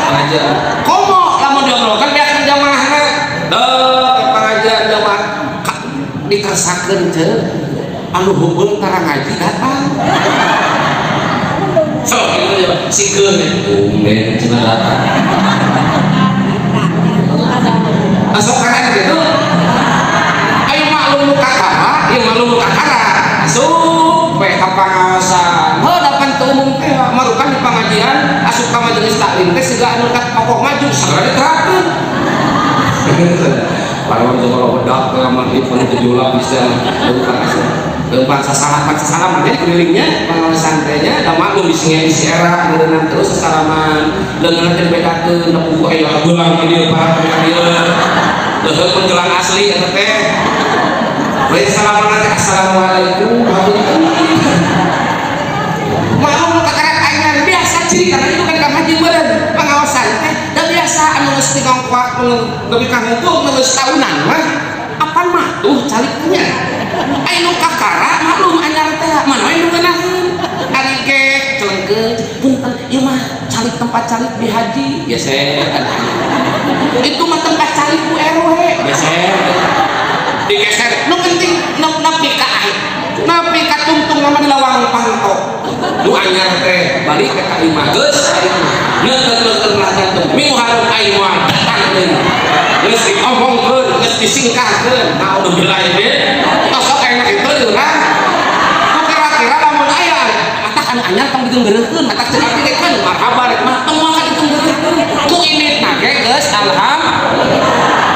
Pengajian. Komo lamun diobrolkan beak jamaahna. Dek pengajian jamaah dikersakeun ce anu hubung tara ngaji datang. So, gitu ya, sikeun tumben cenah datang. Masuk karena gitu. Ayo maklum nu kakara, ieu maklum nu kakara. Asup we ka pangaosan. Heuh, da pan teu umum teh marukan di pengajian asup ka majelis taklim teh siga anu ka tokoh maju sagala diterapkeun. Lawan kalau bedak kamar di pun tujuh lapis dan leumpang asup. Leumpang sasalaman sasalaman jadi kelilingnya pengaosan teh nya da maklum bisi bisi era ngeureunang terus sasalaman leungeun teh dibedakeun da puguh aya gelang di dieu para ka dieu. Leuheung mun gelang asli eta teh. Lain salaman teh assalamualaikum. Maklum nu kakarak anyar biasa ciri karena itu kan haji meureun pengaosan teh da biasa anu geus tingongkoak nepi ka ngumpul nu geus taunan mah apan matuh caliknya. Aya nu kakara maklum anyar teh mana we nu ngeunaheun. Ari ge celengkeun punten ieu mah calik tempat calik di haji geser. Itu mah tempat calik ku RW geser. Digeser nu penting nepi ka nepi ka tungtung mah di lawang panto. Nu anyar teh balik ka imah geus aing mah neukeun lah jantung minggu hareup aing moal datang deui. Geus diomongkeun geus disingkahkeun naudzubillah min tos enak itu urang. Nu kira-kira lamun aya matak anu anyar tong digenggeureunkeun matak cek abdi ge kan marhaba rek mah tong moal digenggeureunkeun ku inditna ge geus alhamdulillah.